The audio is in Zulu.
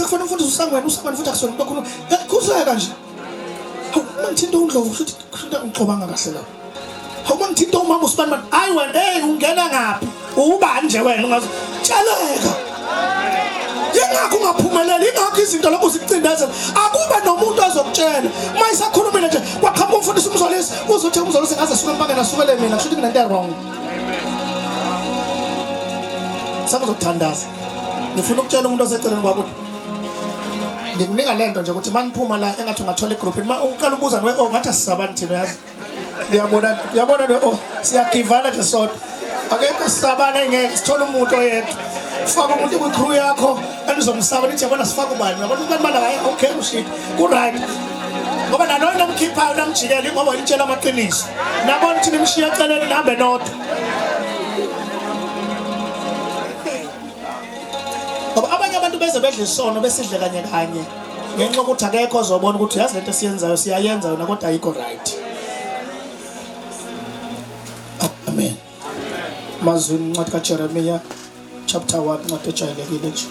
Sekufanele umfundisi usangweni, usangweni futhi akusona umuntu okhuluma. Khuzeka nje. Hawu, uma ngithinta uNdlovu kusho ukuthi kusho ukuthi angixobanga kahle la. Hawu, uma ngithinta umama usibani bani, hayi wena, hey ungena ngaphi? Ubani nje wena ungazi? Tsheleka. Yingakho ungaphumeleli, yingakho izinto lokhu zikucindezela. Akube nomuntu ozokutshela. Uma isakhulumile nje, kwaqhamuka umfundisi uMzolisi, uzothi uMzolisi ngaze asuke empangeni asukele mina, kusho ukuthi kunento wrong. Sakuzothandaza. Ngifuna ukutshela umuntu oseceleni kwakho ngikunika lento nje ukuthi maniphuma la engathi ungathola igroup uma uqala ubuza nwe oh ngathi asisabani thina yazi uyabona uyabona nwe oh siyagivana nje sodwa akekho sisabana ngeke sithole umuntu oyedwa faka umuntu kwi-crew yakho enizomsaba nithi yabona sifaka ubani yabona ubani bana hayi okay ushit ku-right ngoba naloyo namkhiphayo namjikela ingoba initshela amaqiniso nabona ukuthi nimshiya eceleni nihambe nodwa ngoba abanye abantu beze bedla isono besidle kanye kanye ngenxa yokuthi akekho ozobona ukuthi yazi lento esiyenzayo siyayenza yona kodwa ayikho right. Amen. Mazwini, incwadi kaJeremiya chapter 1, incwadi ejwayelekile nje.